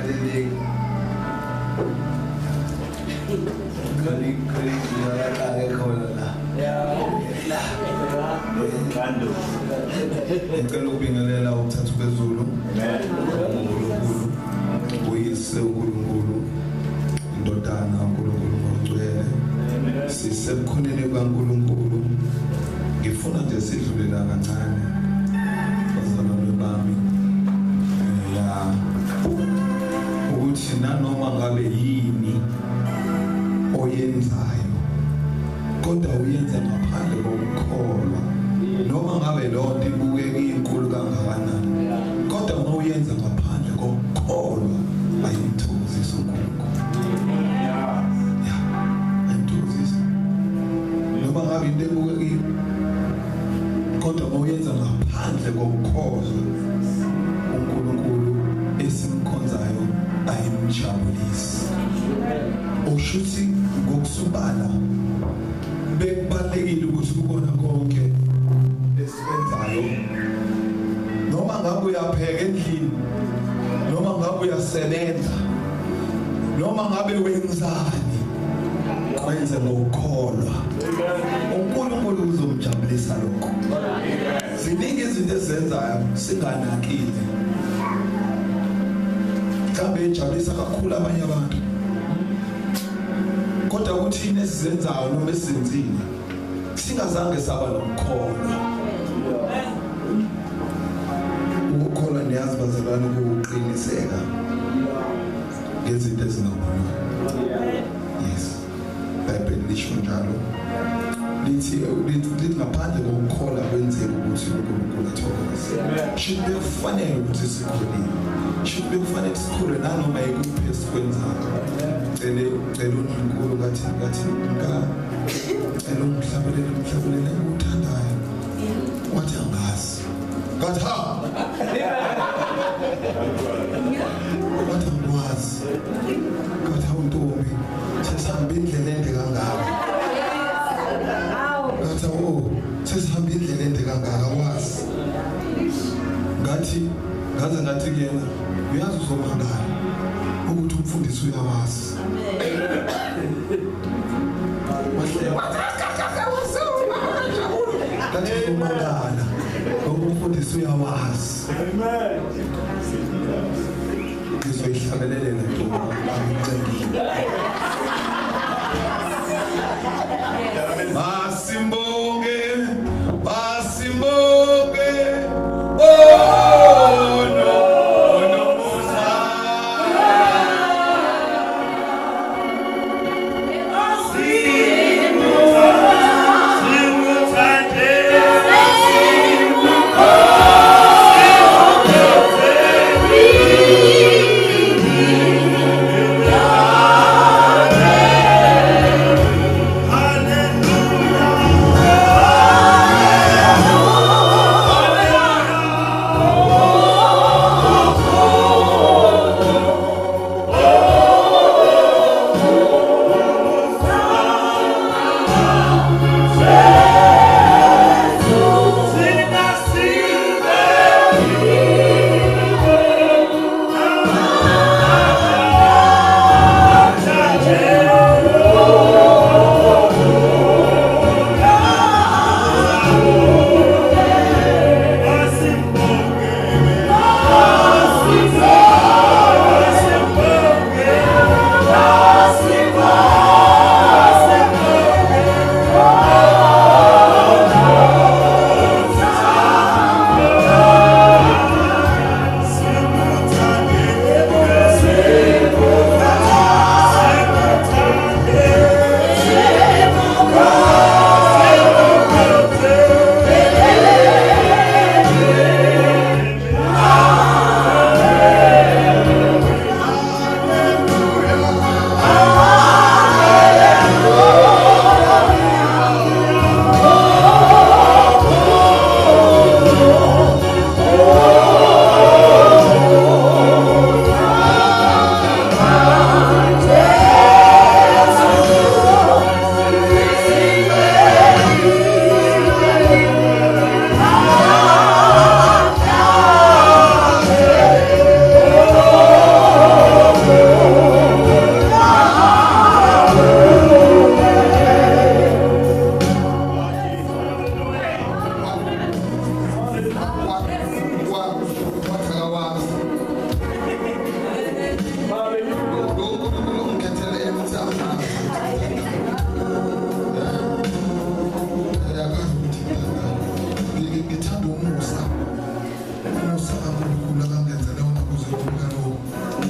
Ziningi. Khona khona khona la. Yeah. La. Ngicela ukubingelela ukuthatha phezulu. Amen. uNkulunkulu uyise uNkulunkulu indodana uNkulunkulu ngocwele sisebukhoneni bukaNkulunkulu ngifuna nje sidlule la kancane bazalwane bami ya ukuthi nanoma ngabe yini oyenzayo kodwa uyenza ngaphandle kokukholwa noma ngabe loo nto ibukeka inkulu kangakanani kodwa uma uyenza ngaphandle kokukholwa ayimthokozisi uNkulunkulu. Ya, ayimthokozisi noma ngabe into ebukekile kodwa uma uyenza ngaphandle kokukholwa uNkulunkulu esimkhonzayo ayimjabulisi. Ushuthi ngokusobala bekubalekile ukuthi kubona konke esikwenzayo noma ngabe uyapheka endlini noma ngabe uyasebenza noma ngabe wenzani kwenze ngokukholwa uNkulunkulu uzomjabulisa lokho. Ziningi izinto ezenzayo singanakile mhlawumbe ejabulisa kakhulu abanye abantu kodwa kuthina esizenzayo noma esizenzile singazange saba nokukholwa. Ukukholwa niyazi bazalwane kuqiniseka ngezinto ezingabonwa. Yes, iBhayibheli lisho njalo, lithi lithi ngaphandle kokukholwa kwenzeka ukuthi uNkulunkulu athokoze. Shuthi bekufanele ukuthi sikhulile, shuthi bekufanele sikhule nanoma ikuphi esikwenzayo. Cele cela uNkulunkulu ngathi nga cela umhlabelele umhlabelele enguthandayo. Wathi angazi. Ngathi ha, wathi angikwazi. Ngathi hawu ntombi, sesihambe indlela ende kangaka. Ngathi awu, sesihambe indlela ende kangaka wazi. Ngathi ngaze ngathi kuyena uyazi uzomangala ukuthi umfundisi uyawazi. Ngathi uzomangala ngoba umfundisi uyawazi. Amen. Ngizoyihlabelelela ntombi angicengile. Masimbonge, masimbonge, oh no no musa.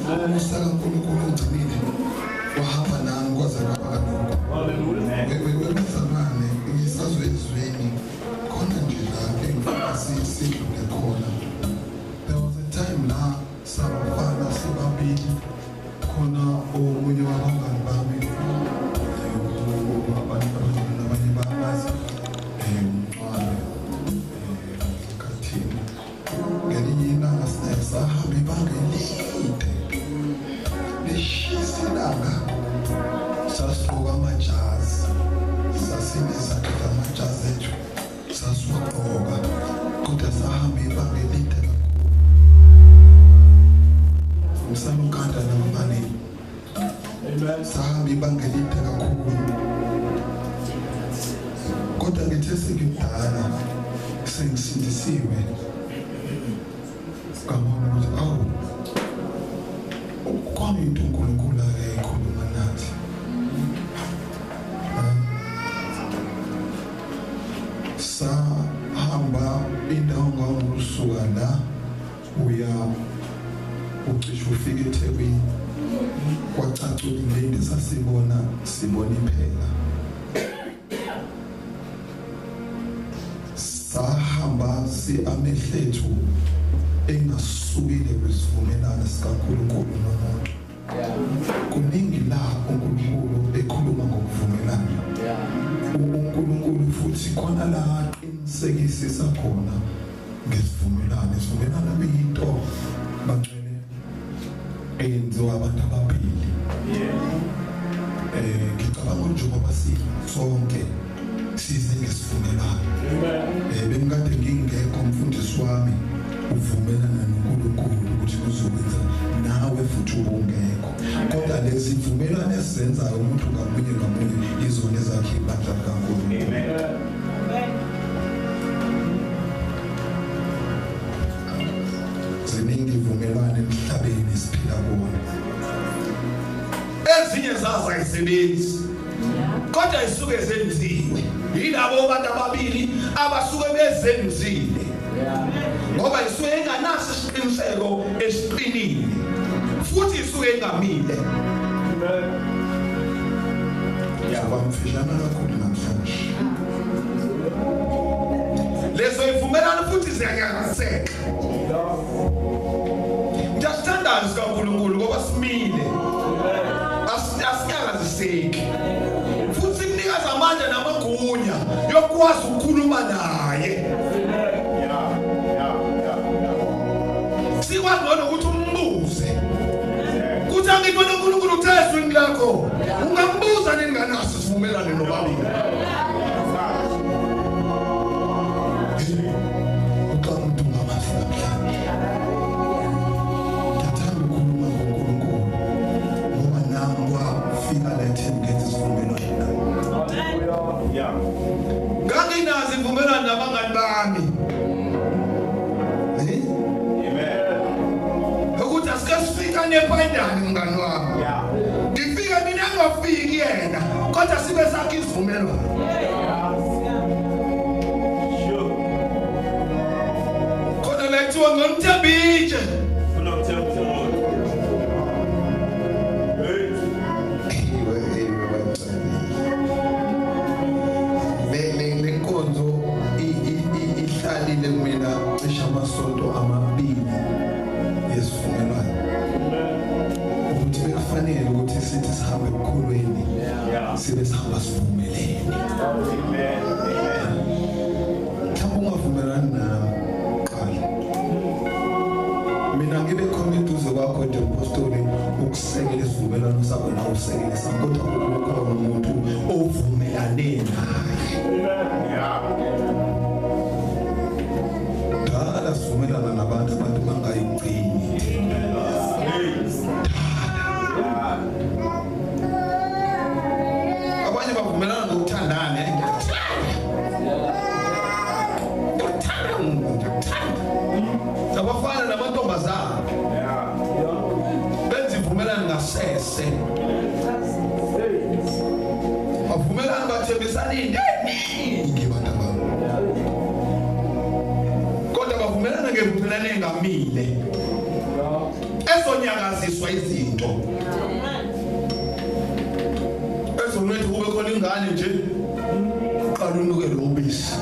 Umusa kaNkulunkulu ungcinile wahamba nami kwaze kwaba kalokho. Webazalwane, ngisazwe ezweni khona nje la engifuna sidlule khona. There was a time la sabafana sibabili khona omunye wabangani bami abantu abanye bamazi umncwane kathini. Ngelinye ilanga sahamba ibanga elide lishisa ilanga, sasigqoka amajazi, sasinezakhe zamajazi ethu sasiwagqoka, kodwa sahamba ibanga elide kakhulu. Ngisalukanda nambaneni, sahamba ibanga elide kakhulu, kodwa ngithe sengimdala sengisindisiwe ngabona ukuthi awu khona into uNkulunkulu akeyikhuluma nathi. Sahamba indawo ngawusuka la uya ucishe ufike eThekwini, kwacaca ukuthi le nto sasibona sibona iphela. Sahamba si amehlo ethu engasukile kwisivumelwano sikaNkulunkulu nomuntu. Kuningi la uNkulunkulu ekhuluma ngokuvumelana. uNkulunkulu futhi khona la aqinisekisisa khona ngesivumelwano. Isivumelwano kuyinto bangcwele eyenziwa abantu ababili. Ngicabanga njengoba sonke size ngesivumelwano. Bengikade ngingekho umfundisi wami uvumelana noNkulunkulu ukuthi uzokwenza nawe futhi ubungekho, kodwa lezi vumelwano esizenzayo umuntu ngamunye ngamunye izona ezakhe ibandla likaNkulunkulu. Ziningi ivumelwano emhlabeni esiphila kuwona, ezinye zazo ayisebenzi kodwa isuke zenziwe yilabo bantu ababili abasuke bezenzile, ngoba isuke inganaso isiqiniseko esiqinile futhi isuke ingamile. Ngiyabamfishana kakhulu namhlanje. Lezo ivumelwano futhi ziyanyakazeka. Ngiyasithandaza kaNkulunkulu ngoba simile, asinyakaziseki futhi simnikeza amandla namagunya yokwazi ukukhuluma naye. Sikwazi nokuthi umbuze kuthi angithi wena uNkulunkulu uthe ezwini lakho ungambuza nini nganaso sivumelane nobabili. Uxaba umuntu ngamazi namhlanje. Ngiyathanda ukukhuluma ngoNkulunkulu ngoba nami kwafika la etheni ngenza isivumelwano naye. Nganginazo ivumelwano nabangani bami ukuthi asike sifika nepayindani mngani wami, ngifika mina angafiki yena, kodwa sibe sakhe isivumelwano. Kodwa la kuthiwa ngomthembitshe le nkonzo ihlalile kumina cishe amasonto amabili yesivumelwano, ukuthi bekufanele ukuthi sithi sihambe ekukholweni sibe sihamba sivumelene. Mhlawumbe ungavumelani nami qala, mina ngibe khona eduze kwakho nje mpostoli ukusekela isivumelwano sakho nawe usekele sami, kodwa kukhona umuntu ovumelane naye. Dala sivumelana nabantu, abantu bangayigcini. Abanye bavumelana ngokuthandana, ngiyakuthanda, ngiyakuthanda. Abafana namantombazana benza ivumelano ngasese, bavumelana bathembisana into eningi abantu abami, kodwa bavumelana ngevumelano engamile. Ziyonyakaziswa izinto. Ezonethu kube khona ingane nje uqala unuke lo ubisi.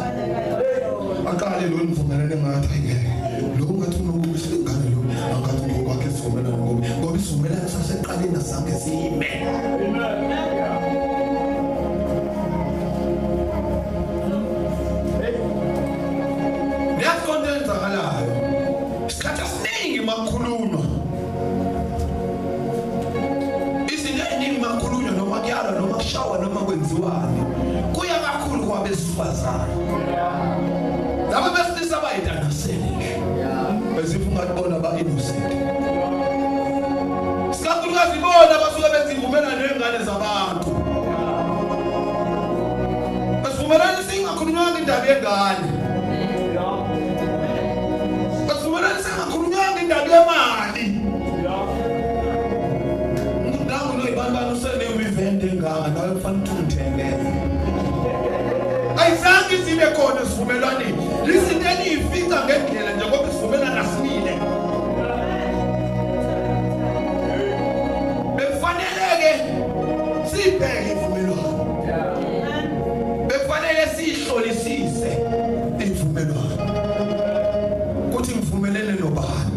Aqale lo nivumelane ngathi ayingeke. Lo ngathi unobisi ingane lo angathi ngokwakhe isivumelwano ngoba isivumelwano saseqaleni asange sime. Niyazi into enzakalayo. Isikhathi esiningi makukhulunywa. Izinto eziningi makukhulunywa noma kuyalwa noma kushawa noma kwenziwani. Kuya kakhulu kwabesifazane. Laba besilisa bayitanasele nje. Besifa ungathi bona ba innocent. Sikakhulukazi bona basuke bezivumelana nezingane zabantu. Basivumelana singakhulunywanga indaba yengane. Basivumelana singakhulunywanga indaba yemali. Nangu lo ibantwana usele event engaka nawe kufanele uthengele. Ayizange zibe khona esivumelwaneni. Izinto eniyifica ngendlela nje ngoba isivumelwano asimile. Bekufanele-ke sibheke ivumelwano. Bekufanele sihlolisise ivumelwano. Kuthi ngivumelene nobani.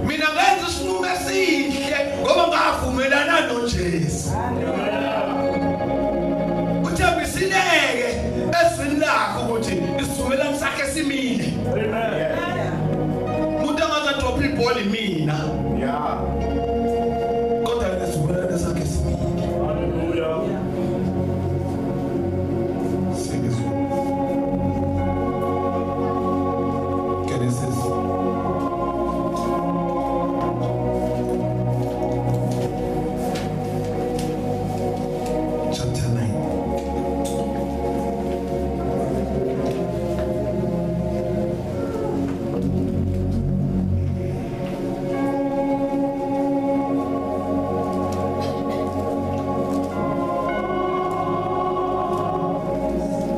Mina ngenza isinqumo esihle ngoba ngavumelana noJesu. Uthembisileke ezwini lakho ukuthi isivumelwano sakhe simile. Amen. Umuntu angaze drop ibhola mina. Yeah. Kodwa isivumelwano sakhe simile. Hallelujah. Singizwe. Genesis chapter 9.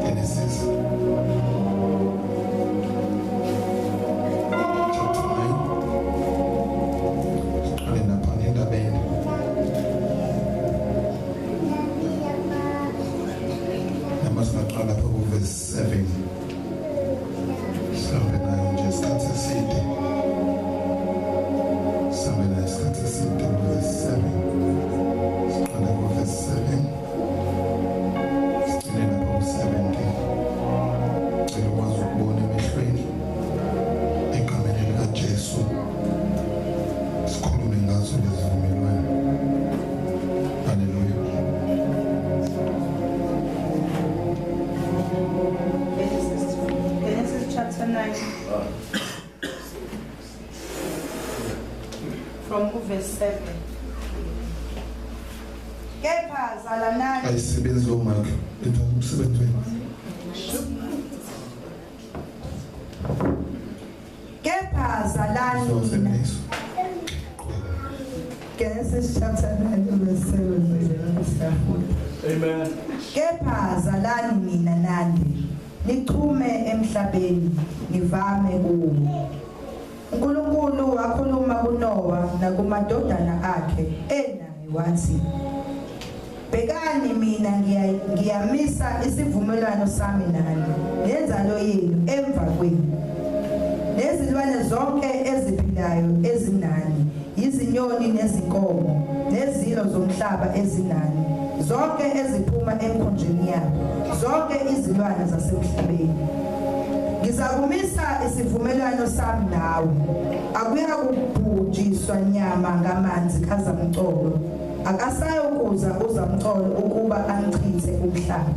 Genesis chapter 9. Siqale lapha endabeni. Noma singaqala lapha ku-verse 7. Sihambe nayo nje isikhathi eside. Sihambe nayo isikhathi eside ku-verse 7. Siqale ku-verse 7. Sigcine lapha ku-17. Cela ukwazi ukubona emehlweni egameni likaJesu. Sikhulume ngazo lezi zivumelwano. Hallelujah. Genesis chapter 9. From verse 7. Kepha zalanani Ayisebenzi lo mic. Lenza umsebenzi wenu. Kepha zalani nina. Uzosebenzisa. Genesis chapter 9 verse 7 siyafunda. Amen. Kepha zalani nina nande nichume emhlabeni nivame kuwo. uNkulunkulu wakhuluma kuNowa nakumadodana akhe enaye wathi, Bhekani mina ngiyamisa isivumelwano sami nani nenzalo yenu emva kwenu nezilwane zonke eziphilayo ezinani, izinyoni nezinkomo nezilo zomhlaba ezinani, zonke eziphuma emkhunjini yabo, zonke izilwane zasemhlabeni. Ngizakumisa isivumelwano sami nawe, akuyakubhujiswa nyama ngamanzi kazamcolo, akasayokuza uzamcolo ukuba anchithe umhlaba.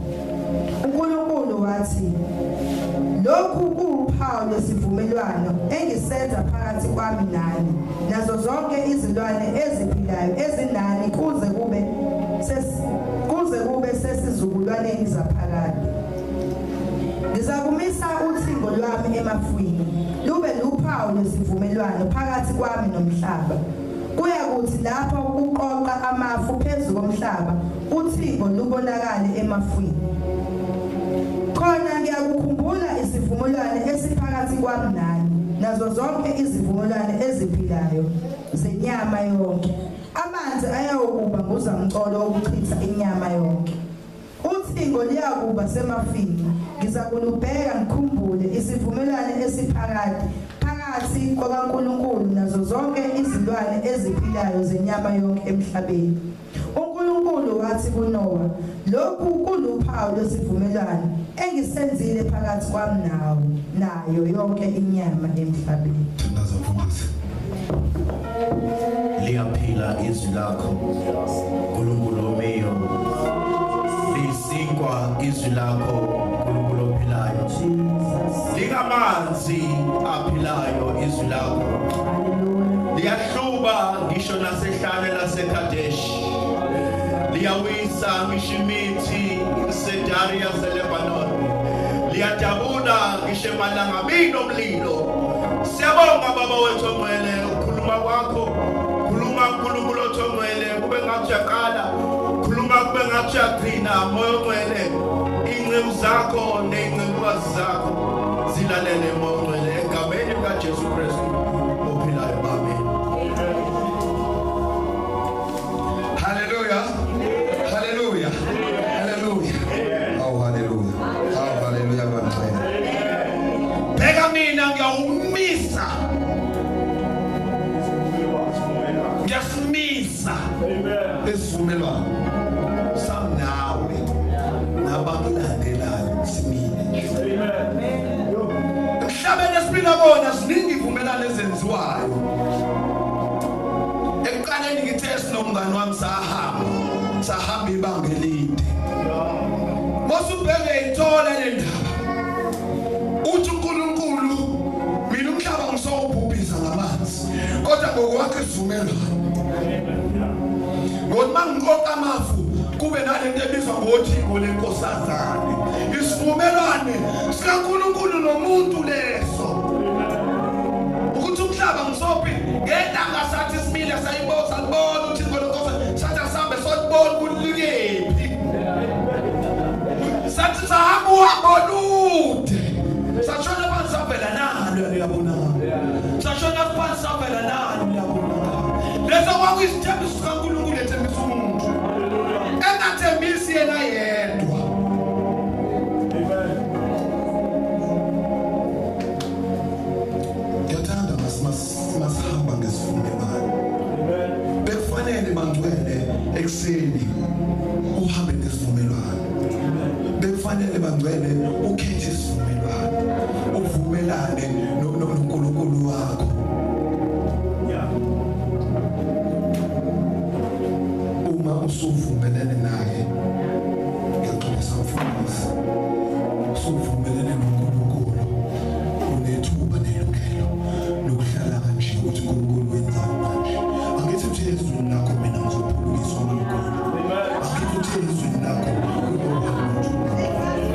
uNkulunkulu wathi, lokhu kuwuphawu lwesivumelwano engisenza phakathi kwami nani nazo zonke izilwane eziphilayo ezinani kuze kube sesizukulwaneni zaphakade. Ngizakumisa uthingo lwami emafwini lube luphawu lwesivumelwano phakathi kwami nomhlaba. Kuyakuthi lapho kuqoqa amafu phezu komhlaba, uthingo lubonakale emafwini. Khona ngiyakukhumbula isivumelwano esiphakathi kwami nani nazo zonke izivumelwano eziphilayo zenyama yonke. Amanzi ayakuba nguzamcolo wokuchitha inyama yonke. Uthingo liyakuba semafini, ngizakulubheka ngikhumbule isivumelwano esiphakade phakathi kukaNkulunkulu nazo zonke izilwane eziphilayo zenyama yonke emhlabeni. uNkulunkulu wathi kuNowa, lokhu kuluphawu lwesivumelwano engisenzile phakathi kwami nawe nayo yonke inyama emhlabeni. Thandaza mfundisi. Liyaphila izwi lakho uNkulunkulu omiyo, lisinkwa izwi lakho uNkulunkulu ophilayo, lingamanzi aphilayo izwi lakho, liyahluba ngisho nasehlane laseKadesh, liyawisa ngisho imithi isedari yaseLebanon, liyadabula ngisho emalangabini omlilo. Siyabonga Baba wethu ongcwele, ukukhuluma kwakho, khuluma uNkulunkulu ongcwele kube ngathi uyaqala, khuluma kube ngathi uyagcina. Moya ongcwele, inceku zakho nezincekukazi zakho zilalele Moya ongcwele, egameni likaJesu Kristu ophilayo, amen. Hallelujah. Hallelujah. Hallelujah. Oh hallelujah. Oh hallelujah bantwana. Bheka mina ngiyawumisa. Ngiyasimisa. Isivumelwano sami nawe nabakulandelayo simile. Amen. Emhlabeni esiphila kona ziningi ivumelwano ezenziwayo. Ekuqaleni ngithe sinomngani wami sahamba ibanga elide. Mosubheke ithola le ndaba, uthi uNkulunkulu mina umhlaba ngisowubhubhisa ngamanzi, kodwa ngokwakhe isivumelwano ngoba mangiqoqa amafu kube nalento ebizwa ngothingo lenkosazane. Isivumelwano sikaNkulunkulu nomuntu leso, ukuthi umhlaba ngisophi ngelanga sathi simile sayibona salibona uthingo lenkosazane, sathi asambe solibona kulikephi, sathi sahamba uhambo olude, sashona phansi savela nalo liyabonakala, sashona phansi savela nalo liyabonakala. Leso kwakuyisithembiso sikaNkulunkulu ethembisa umuntu, engathembisi yena yedwa. Ngiyathanda masihamba ngesivumelwano. Bekufanele bangcwele ekuseni uhambe nesivumelwano. Bekufanele bangcwele ukhethe isivumelwano, uvumelane noNkulunkulu wakho. Uma usuvumelene naye, ngiyaxolisa mfundisi, usuvumelene noNkulunkulu, unethuba nelungelo lokuhlala kanje ukuthi uNkulunkulu wenzani manje. Angithi uthi ezwini lakho mina ngizophulukiswa uNkulunkulu, angithi uthi ezwini lakho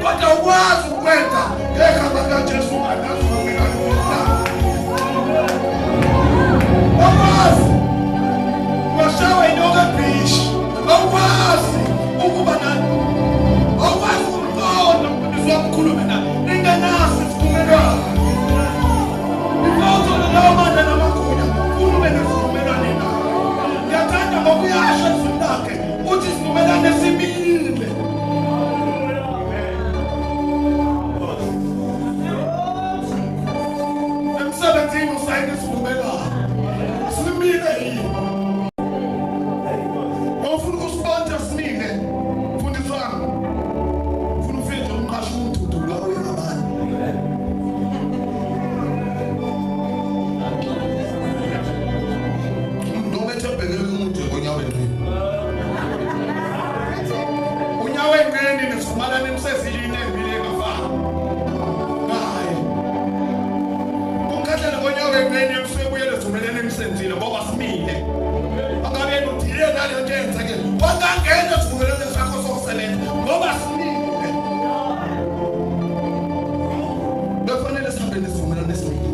kodwa ukwazi ukwenza ngegama likaJesu awukwazi washawa inyoka ebhishi, awukwazi ukuba nani, awukwazi ukuqonda umfundisi wakho ukhulume naye ningenaso isivumelwano. Ifotho lawo mandla namagunya khulume nesivumelwano naye. Ngiyathanda ngoba uyasho ezwini lakhe uthi isivumelwano simile. Emsebenzini usayina isivumelwano simile yini? Ufuna ukusibonda simile mfundisi wami, ufuna ufike nje umqashe umdudu la uye ngabani. Noma ethembekele umuntu ngonyawo enqini, unyawo enqini nesivumelwano emsezile into embili engafani naye. Umkhahlele ngonyawo enqini usebuyele esivumelwano emsenzile ngoba simile. Angabe udile nale nto eyenzekile, wangangena esivumelwano sakho sokusebenza ngoba simile. Bekufanele sihambe nesivumelwano esimile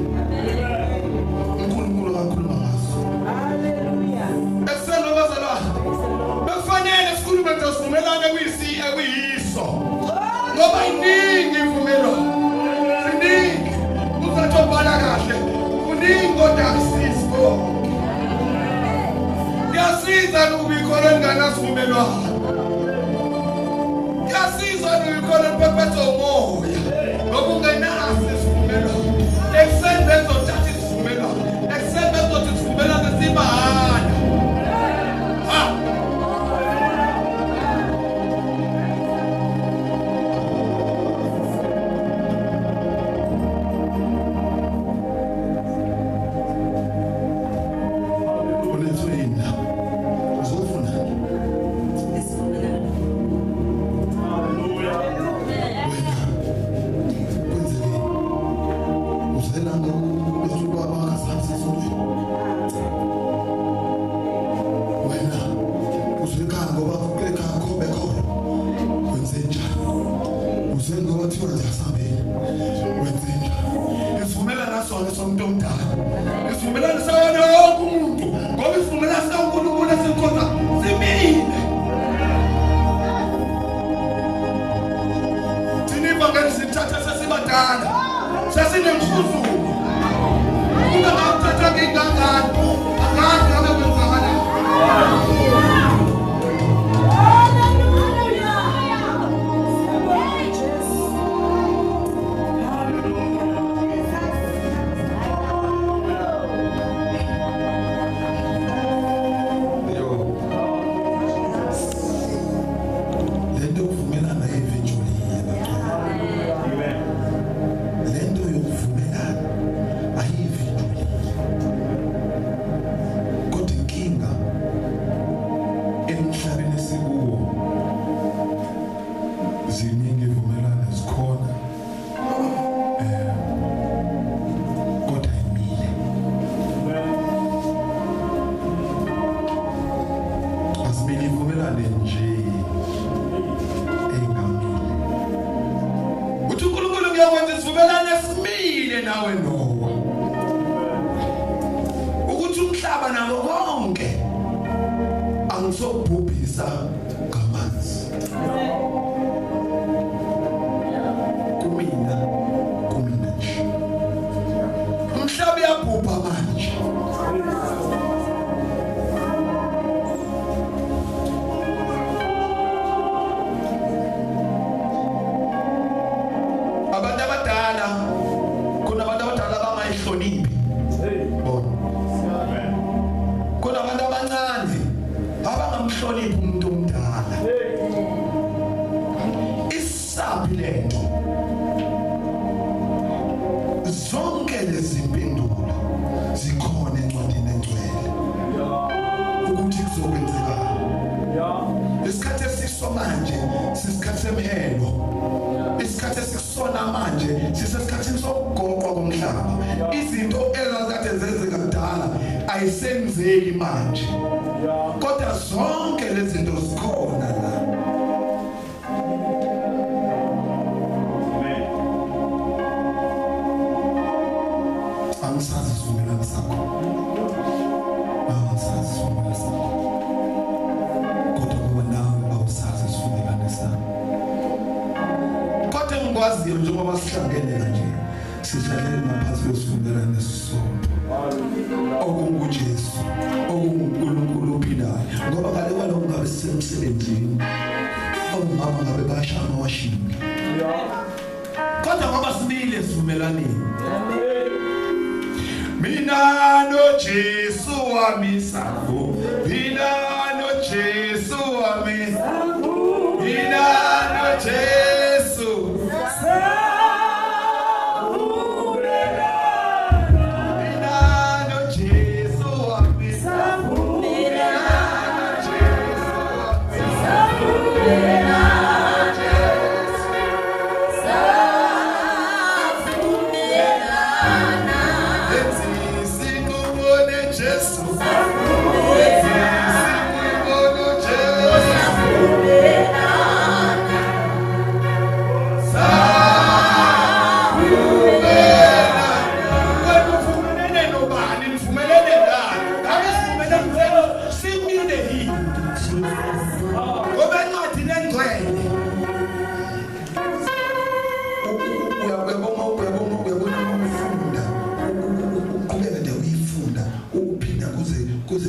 uNkulunkulu akakhuluma ngaso. Haleluya. Ekuseni bazalwane, bekufanele sikhulume ngesivumelwano ekuyiso, ngoba iningi ivumelwano, ziningi. Uzathi obhala kahle Kuyasiza ukuba ikholwa linganasivumelwano. Kuyasiza ukuba ikholwa liphephethe umoya ngoba ungenaso isivumelwano. Ekuseni bezothatha isivumelwano, ekuseni bezothi isivumelwano simahhala. Ha!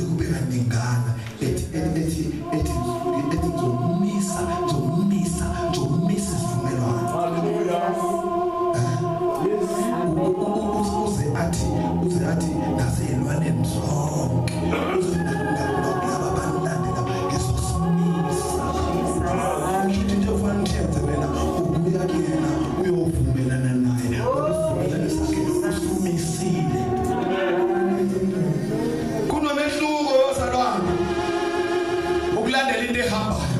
kube kaningana ethi ethi ethi ethi ngizomisa ngizomisa ngizomisa isivumelwano. Hallelujah. Yes. Uze athi naseyilwaneni zonke, uze nakulaba abalandela ngizosimisa. Kusho ukuthi into ofanele uyenze wena ukuya kuyena uyovumelana naye, isivumelwano sakhe usumisile. Kunomehluko bazalwane ukulandela into ehambayo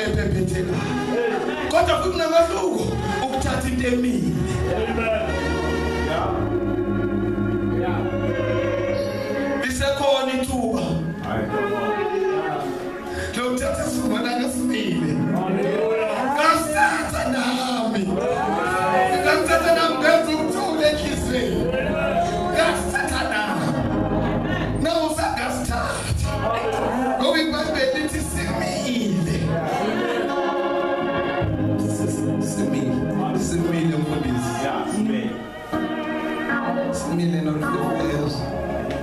ephephethekayo, kodwa futhi kunomehluko ukuthatha into emile. Amen. Yeah. Yeah. Lisekhona ithuba I come on. lokuthatha isivumelwano esimile. Hallelujah. Ngasithatha nami, ngasithatha nami, ngenza ukuthula enhliziyweni. Ngasithatha nami, nawe usangasithatha, ngoba iBhayibheli lithi simile, simile, simile, mfundisi. Yeah, amen. Simile nolufezo.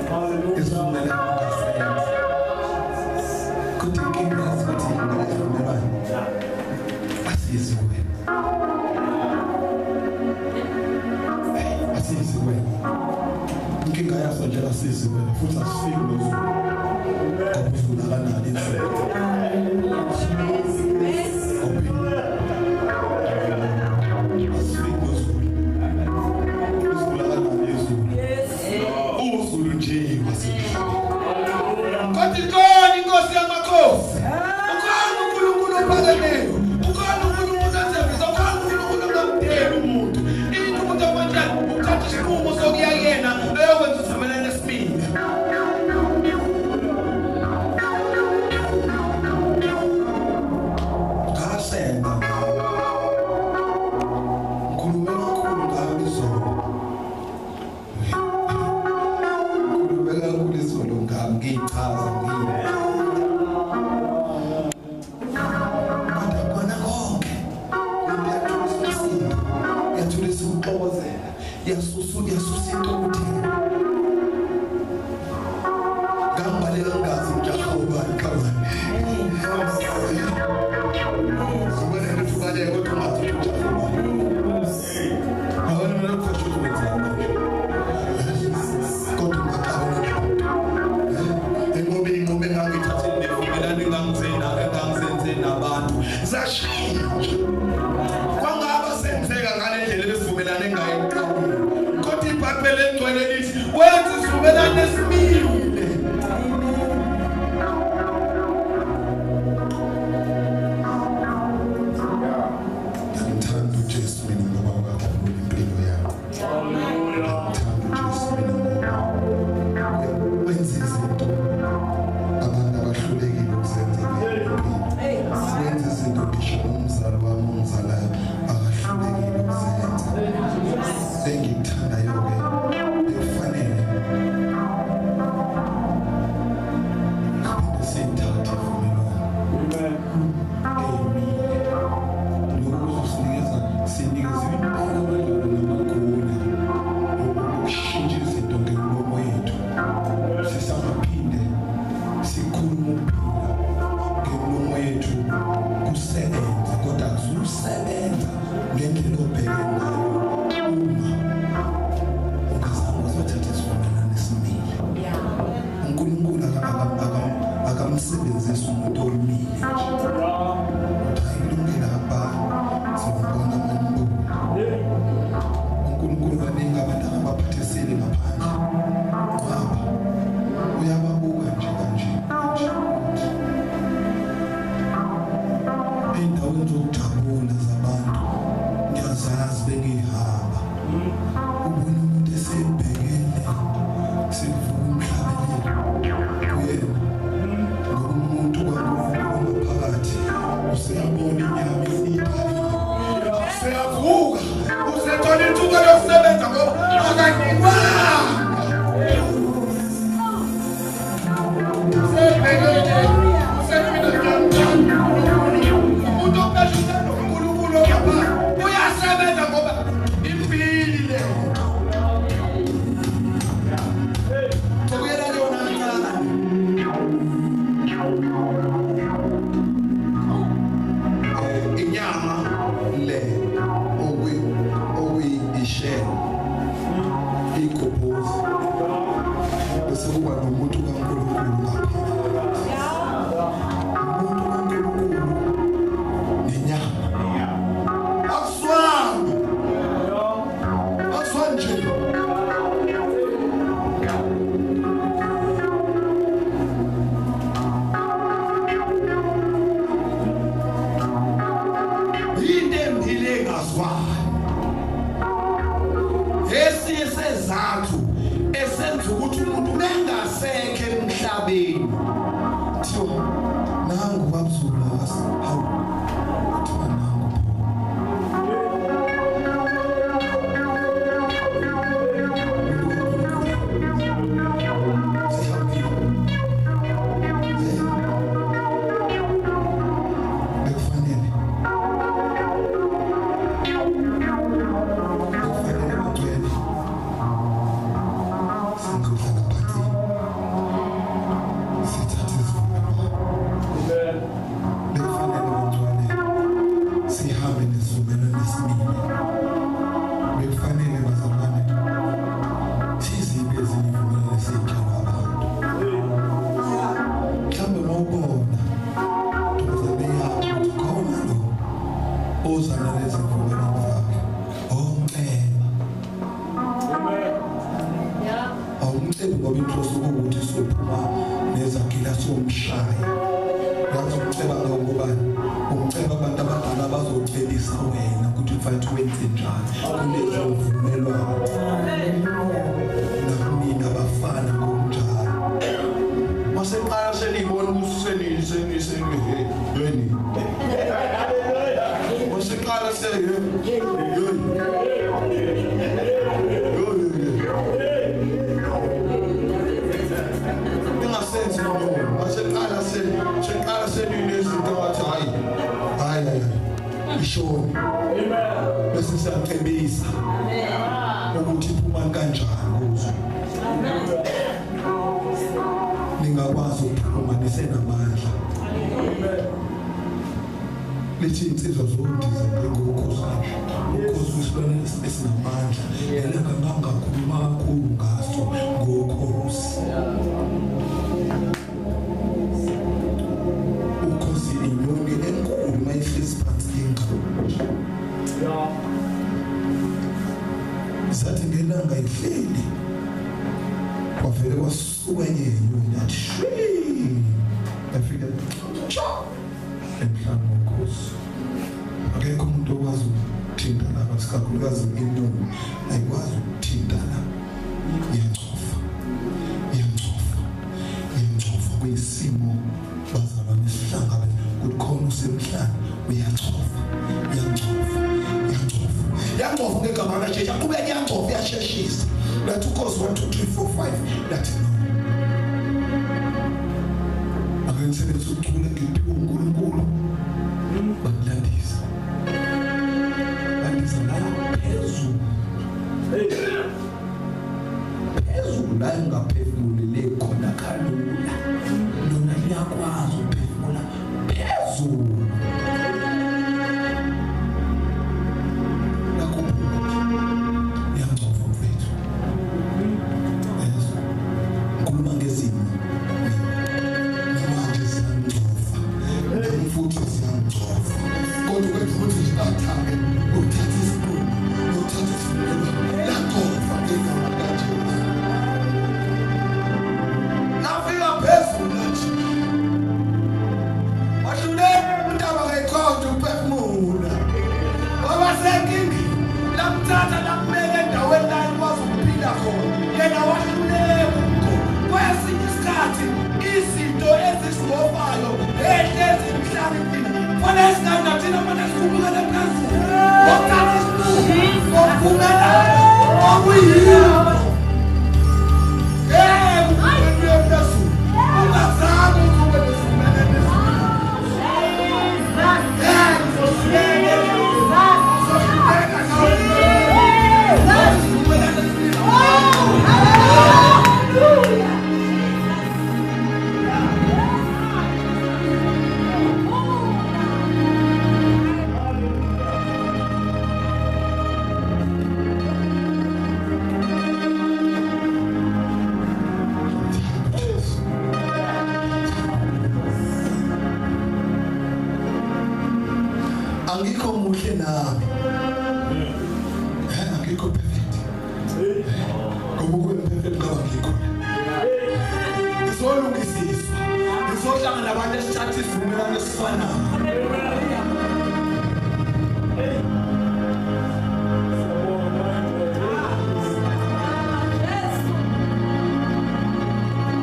Hallelujah. Isivumelwano ungasenza, kodwa inkinga ukuthi ngesivumelwano asizi kuwena. Hey, asizi kuwena. Inkinga yaso nje, asizi kuwena futhi asifiki nozulu, ngoba uzulu akanalo izulu. Asifiki nozulu, uzulu akanalo izulu, uzulu nje wasemhlabeni. Kodwa ikhona inkosi yamakhosi, ukhona uNkulunkulu ophakemeyo, ukhona uNkulunkulu othembisa, ukhona uNkulunkulu ongamdeli umuntu. Into umuntu afanele ukuthatha isinqumo sokuya kuyena eyokwenza isivumelwano esimile. Ngasenza ngikhulume kakhulu ngayo izolo, ngikhulume kakhulu izolo ngami, ngiyichaza ngiyini, kodwa kona konke iyathulisa umsindo, iyathulisa ukuxokozela, iyasusa, iyasusa intukuthelo. Ngangibaleka ngingazi ngijaha ubani khawuzane. Ubona ukuthi ubaleka kodwa ungazi ukuthi ujaha ubani. Awona mina ukufasha ukuthi wenzani manje, kodwa ungaxabana nomuntu. Inqobe inqobe engangithathile nevumelano engangizenze nabantu zashintsha, kwangaba senzeka ngale ndlela ebesivumelane ngayo ekuqaleni. Kodwa iBhayibheli engcwele lithi wenza isivumelano esimile. Ngiyamthanda uJesu mina ngoba ukakhulu impilo yami. Ngiyamthanda uJesu mina ngoba wenza izinto abantu abahlulekile ukuzenza ngempilo. Wenza izinto ngisho nomzali wami ongizalayo akahlulekile ukuzenza. Engikuthandayo-ke, bekufanele siphinde siyithathe ivumelwano eyimile. Lokhu kuzosinikeza, sinikeziwe impela abadlala namagunya ukushintsha izinto ngemilomo yethu. Sisangaphinde sikhulume ukuphila ngemilomo yethu kusebenze, kodwa kuzusebenza ngendlela obheke ngayo uma ungazange uzothatha isivumelwano esimile. UNkulunkulu akamsebenzisi umuntu omile nje uthi hayi kulungile, abani sizombona manibuka. UNkulunkulu baningi abantu akabaphathisile ngaphandle ngapha, uyababuka nje kanje nje ukuthi ey'ndaweni zokujabula zabantu ngiyazazi bengihamba, ubona umuntu esebhekene sekuvuka umhlabelelo kuyena, ngoba umuntu kaNkulunkulu ngaphakathi. Emhlabeni kuthiwa nangu babzula hawu kuthiwa nangu Angikho muhle nami. Angikho perfect. Ngoba kube perfect ngaba ngikho. Ngizolungisiswa. Ngizohlangana nabantu esithatha isivumelwano esifanayo.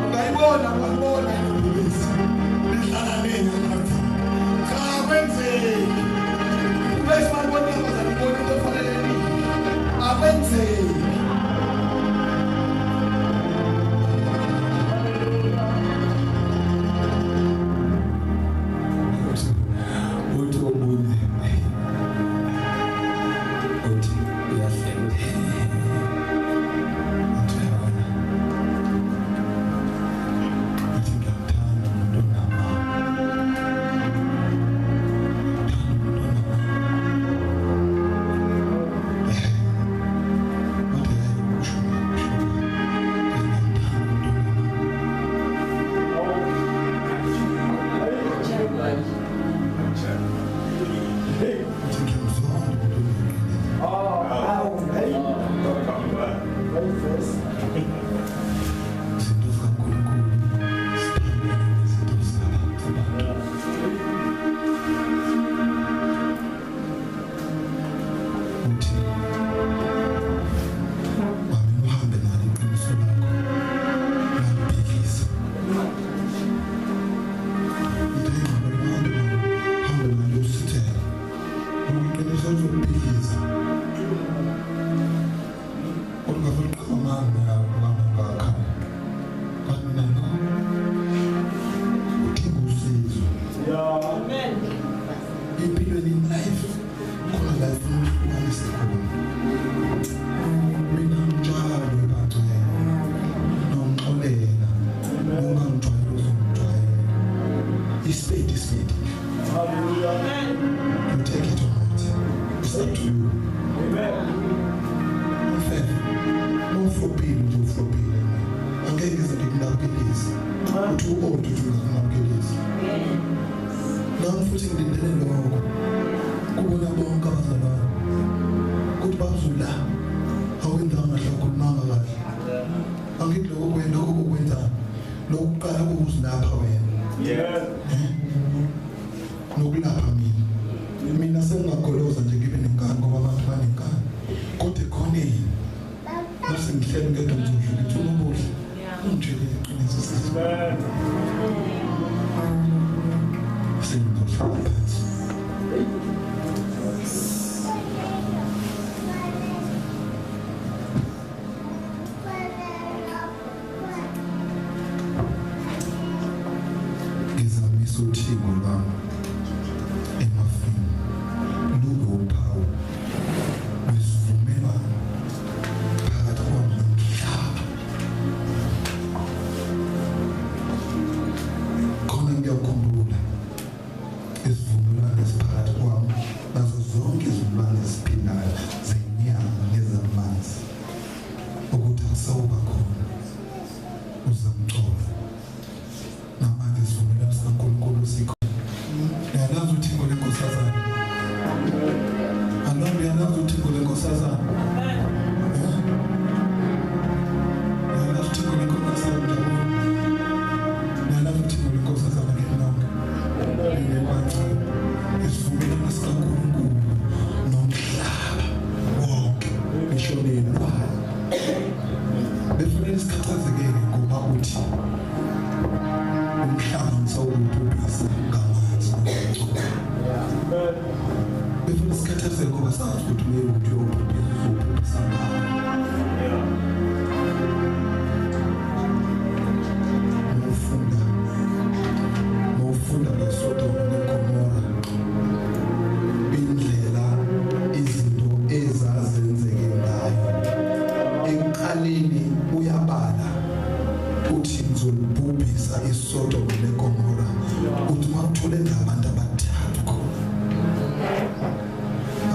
Ungayibona, ungayibona. Isipedi isipedi. Hallelujah. You take it or not, it's up to you. Amen. Mfethu, mawufobile nje ufobile. Angeke ngize ngikunakelise. Uthi u-old uthi ungakunakelisi. Nami futhi ngilindele lokho. Kubona bonke abazalwane. Ukuthi bazula. Awenzanga kahle akhulumanga kahle. Angithi lokho kwena lokho kokwenzani. Lokuqala ukuzilapha wena. Yeah. Nokulapha mina. Mina sengingagoloza nje ngibe nenkani ngoba abantu banenkani. Kodwa ekhoneni bese ngihleli ngedwa ngizodlula ngithi unobuhle. Ungitshele iqiniso sisi. Amen. Sengizohlala phansi. Ngizamisa uthingo lwami emafini lube uphawu lwesivumelwano phakathi kwami nomhlaba. Khona ngiyakukhumbula isivumelwano esiphakathi kwami nazo zonke izilwane eziphilayo zenyama nezamanzi, ukuthi akusawuba khona uzamcolo. Namanje isivumelwano sikaNkulunkulu sikho. Uyalazi uthingo lenkosazana? Alona, uyalazi uthingo lenkosazana? Uyalazi uthingo lenkosazana njalo? Uyalazi uthingo lenkosazana ngenonke? Ngebancane. Isivumelwano sikaNkulunkulu nomhlaba wonke, ngisho ney'lwane. Befanele sikhathazeke ngoba uthi umhlaba ngisawubhubhisa ngamanzi nomgcobo. Amen. Befuna sikhathazeke ngoba sazi ukuthi uye uyobhubhisa uzobhubhisa ngawo. Yeah. Mawufunda ngeSodoma neGomora, indlela izinto ezazenzeke ngayo. Ekuqaleni uyabala uthi ngizolibhubhisa iSodoma neGomora, uthi mawuthole ngabantu abathathu khona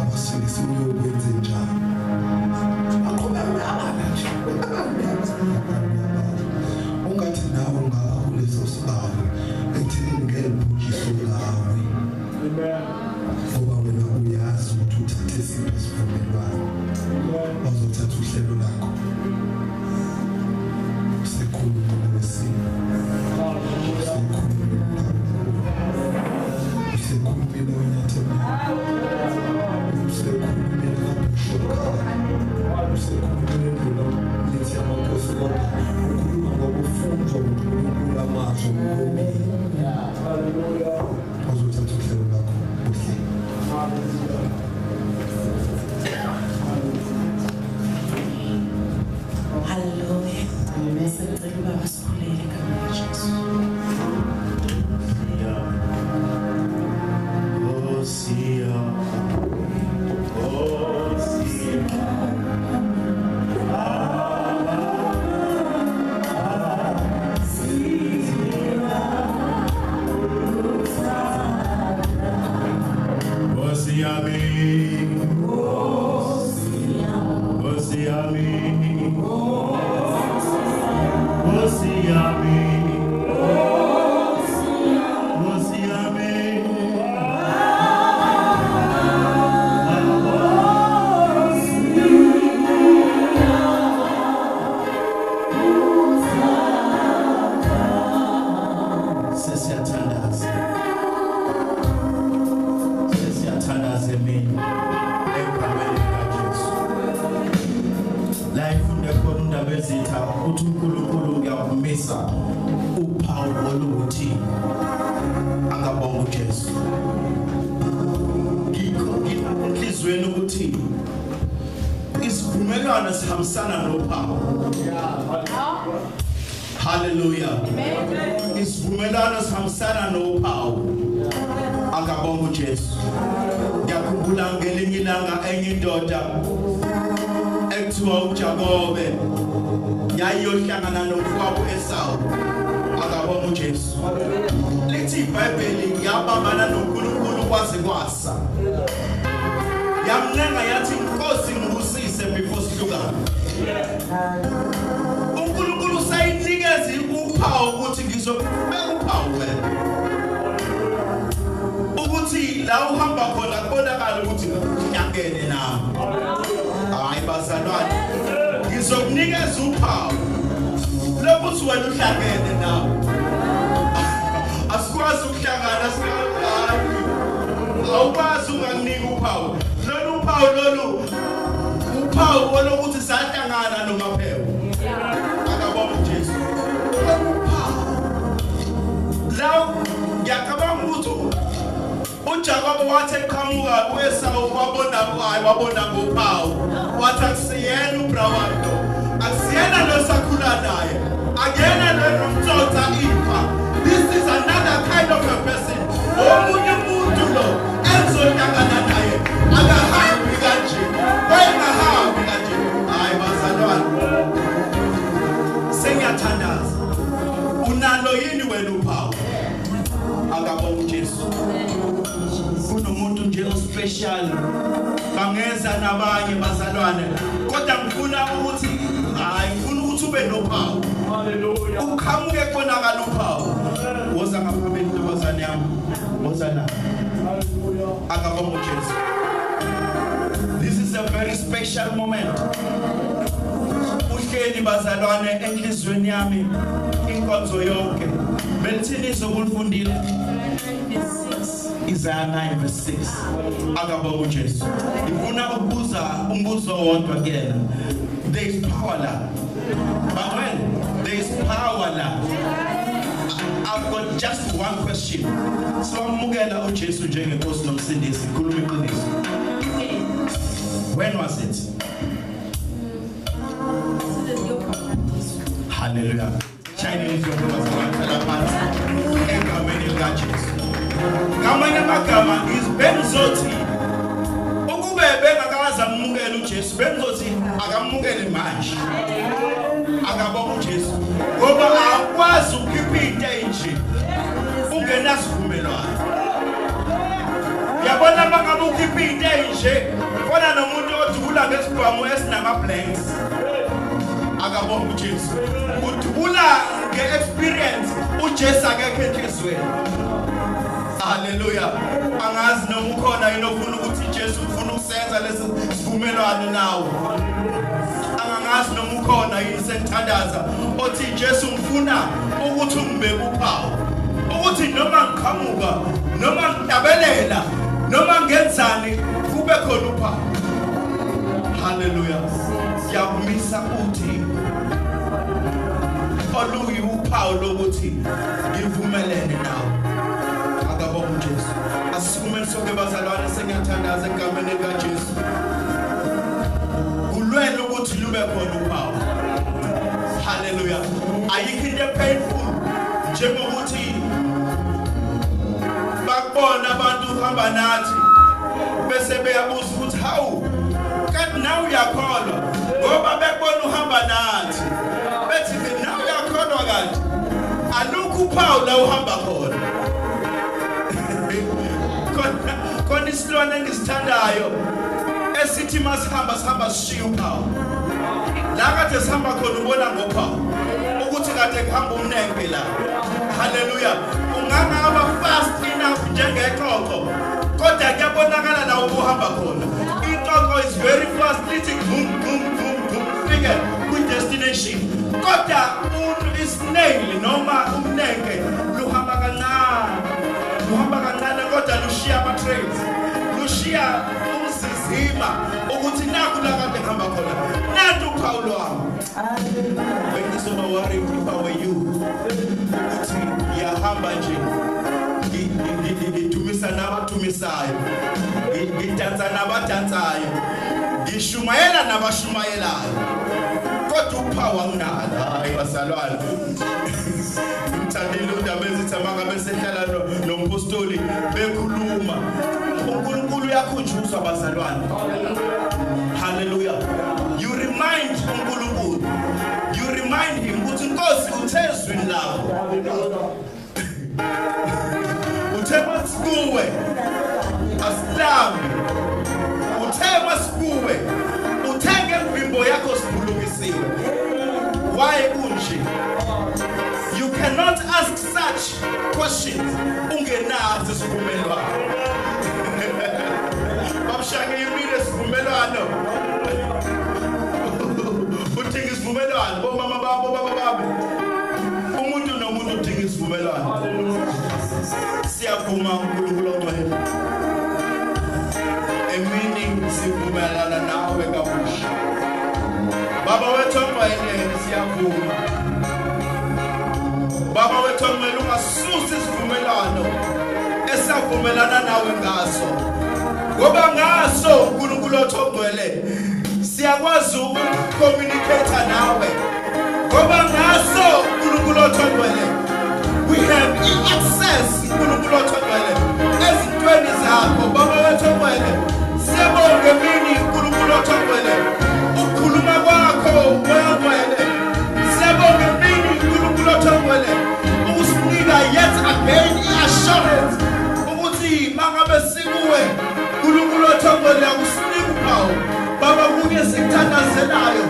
abasindisi uyokwenze njani. Aqhubeka uyabala nje, uyabala. Ungathi nawe ungaba kuleso sibalo ekuthenini ngeke libhujiswe ngawe, Amen. ngoba wena uyazi ukuthi uthathe siphi isivumelwano. Amen. Bazothatha uhlelo lakho. Usekhulumile wesimo, Hallelujah. usekhulumile umlawuli, usekhulumile wenyathemnyama, usekhulumile kabhushokhala, usekhulumile ndlela mithi yamakhosi, kodwa ukhuluma ngokufunzwa nguNkulunkulu amazwi omkhomile. Hallelujah. Bazothatha uhlelo lakho buhle. Hallelujah. Hallelujah. Sicela ubaba sikhulele egameni likaJesu. Hosea, Hosea. Hosea me, Hosea me, Hosea me, Hosea me. Sesiyathandaza. Sesiyathandaza emini egameni likaJesu. La ifunde khona undaba ezitha uthi uNkulunkulu uyakumisa uphawu oluwuthi angabonga uJesu. Ngikho ngilapha enhliziyweni ukuthi isivumelwano sihambisana nophawu. Hallelujah. Isivumelwano sihambisana nophawu. Angabonga uJesu. Ngiyakhumbula ngelinye ilanga enye indoda ekuthiwa uJakobe yayiyohlangana nomfowabo Esawu. Akabonga uJesu. Lithi iBhayibheli yabambana noNkulunkulu kwaze kwasa. Yamncenga yathi Nkosi ngibusise before sihlukane. uNkulunkulu usayinikeza uphawu ukuthi ngizobeka uphawu wena. Ukuthi la uhamba khona kubonakala ukuthi uhlangene nami. Hayi bazalwane, ngizokunikeza uphawu lokuthi wena uhlangene nami. Asikwazi ukuhlangana singahlangani. Awukwazi unganginika uphawu. Lolu uphawu lolu uphawu lokuthi sahlangana noMaphepha. Akabonga uJesu. Uphawu. La ngiyacabanga ukuthi uJakobe wathi eqhamuka uEsawu wabona hayi wabona ngophawu. Wathi akusiyena uBrawando. Akusiyena lo sakhula naye. Akuyena lo nomtsotsa ifa. This is another kind of a person. Omunye umuntu lo enzohlangana naye akahambi kanje. Wayengahambi kanje. Hayi bazalwane. Sengiyathandaza. Unalo yini wena uphawu? Akabonga uJesu. Kunomuntu nje ospecial. Bangeza nabanye bazalwane. Kodwa ngifuna ukuthi hayi ngifuna ukuthi ube nophawu. Hallelujah. Uqhamuke konakala uphawu. Woza ngaphambili ntombazane yami. Woza la. Hallelujah. Akabonga uJesu. This is a very special moment. Uhleli bazalwane enhlizweni yami inkonzo yonke. Belithini izokulifundile? Isaiah 9 verse 6. Akabonga uJesu. Ngifuna ukubuza umbuzo wodwa kuyena. There is power la. Bangwele, there is power la. I've got just one question. Siwamukela uJesu njengenkosi nomsindisi. Khuluma iqiniso. When was it? Hallelujah. Chinese yokubazabathala egameni likaJesu. Ngamanye amagama bengizothi ukube bengakaze amukele uJesu bengizothi akamukele manje. Akabonga uJesu ngoba akwazi ukukhipha into enje ungenasivumelwano. Yabona mangabe ukhipha into enje fana nomuntu odubula ngesibhamu esinama blanks. Akabonga uJesu. Udubula ngeexperience uJesu akekho enhlizweni. Hallelujah. Angazi noma ukhona yini ofuna ukuthi uJesu ufuna ukusenza lesi sivumelwano nawe. Angazi noma ukhona yini sengithandaza othi Jesu ngifuna ukuthi ungibeke uphawu. Ukuthi noma ngiqhamuka, noma ngihlabelela, noma ngenzani kube khona uphawu. Hallelujah. Siyakumisa uthi oluyuphawu lokuthi ngivumelene nawe. Akabonga uJesu. Asisukumeni sonke bazalwane sengiyathandaza egameni likaJesu. Kulwele ukuthi lube khona uphawu. Hallelujah. Ayikho into painful njengokuthi bakubona abantu uhamba nathi bese beyabuza ukuthi hawu kanti nawe uyakholwa ngoba bekubona uhamba nathi bethi nawe uyakholwa kanti alukho uphawu la uhamba khona. Khona isilwane engisithandayo esithi masihamba sihamba sishiya uphawu. La kade sihamba khona ubona ngophawu ukuthi kade kuhamba umnenke la. Hallelujah. Ungangaba fast enough njengexoxo kodwa kuyabonakala la ubuhamba khona. Ixoxo is very fast, lithi boom boom boom boom fike kwi destination. Kodwa isnail noma umnenke luhamba kancane. Luhamba kancane kodwa lushiya ama trails. Lushiya umzizima ukuthi naku la kade ngihamba khona. Nantu uphawu lwami. Bengizoba worried if I were you. Uthi ngiyahamba nje ngidumisa nabadumisayo, ngidansa nabadansayo, ngishumayela nabashumayelayo, kodwa uphawu anginalo. Hayi bazalwane, ngithandile udaba ezithi mangabe sehlala nompostoli bekhuluma uNkulunkulu uyakhunjuzwa bazalwane. Hallelujah. You remind uNkulunkulu, you remind him ukuthi Nkosi uthe ezwini lakho. Uthe masikuwe asilambi. Uthe masikuwe uthenge imvimbo yakho siphulukisiwe. Why kunje? You cannot ask such questions ungenazo isivumelwano. Babushange yimile isivumelwano. Udinga isivumelwano bomama babo baba babe. Umuntu nomuntu udinga isivumelwano. Siyavuma uNkulunkulu ongcwele. Emini sivumelana nawe kabusha. Baba wethu ongcwele siyavuma. Baba wethu ongcwele ungasusi isivumelwano esavumelana nawe ngaso. Ngoba ngaso uNkulunkulu ongcwele siyakwazi ukucommunicate nawe. Ngoba ngaso uNkulunkulu ongcwele we have access uNkulunkulu ongcwele ezintweni zakho. Baba wethu ongcwele siyabonga emini uNkulunkulu ongcwele ukukhuluma kwakho ongcwele. Siyabonga emini uNkulunkulu ongcwele ukusinika yet again i-assurance ukuthi mangabe sikuwe uNkulunkulu ongcwele akusinika uphawu. Baba kunye sikuthandazelayo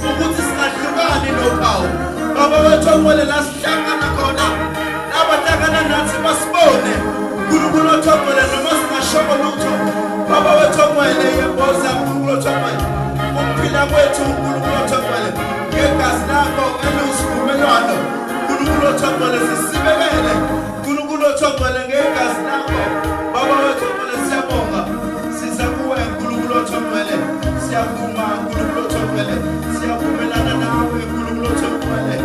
ukuthi singahlukani nophawu. Baba wethu ongcwele la sihlangana khona abahlangana nathi basibone uNkulunkulu ongcwele noma singashongo lutho. Baba wethu ongcwele yemboza uNkulunkulu ongcwele ukuphila kwethu uNkulunkulu ongcwele ngegazi lakho eliwusivumelwano uNkulunkulu ongcwele sisibekele uNkulunkulu ongcwele ngegazi lakho. Baba wethu ongcwele siyabonga siza kuwe uNkulunkulu ongcwele siyavuma uNkulunkulu ongcwele siyavumelana nawe uNkulunkulu ongcwele.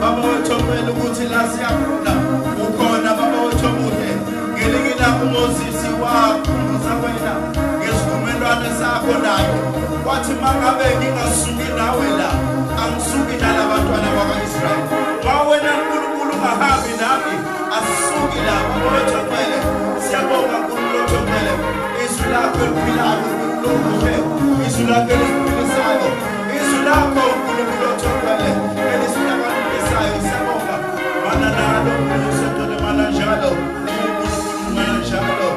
Baba wethu ongcwele ukuthi la siyakhona ukhona baba wethu omuhle. Ngelinye ilanga uMoses wakhumbuza wena ngesivumelwano sakho naye wathi mangabe ngingasuki nawe la angisuki nalabantwana bakwa-Israyeli. Wawena uNkulunkulu ungahambi nami asisuki la. Baba wethu ongcwele siyabonga uNkulunkulu ongcwele izwi lakho eliphilayo uNkulunkulu omuhle izwi lakho elisiphilisayo izwi lakho uNkulunkulu ongcwele elisihlakanipisayo. Siyabonga mana nalo uNkulunkulu mana njalo uNkulunkulu mana njalo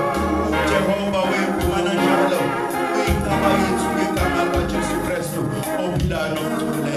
uJehova wethu mana njalo uyinqaba yethu ngegama likaJesu Kristu ophilayo nokuthula.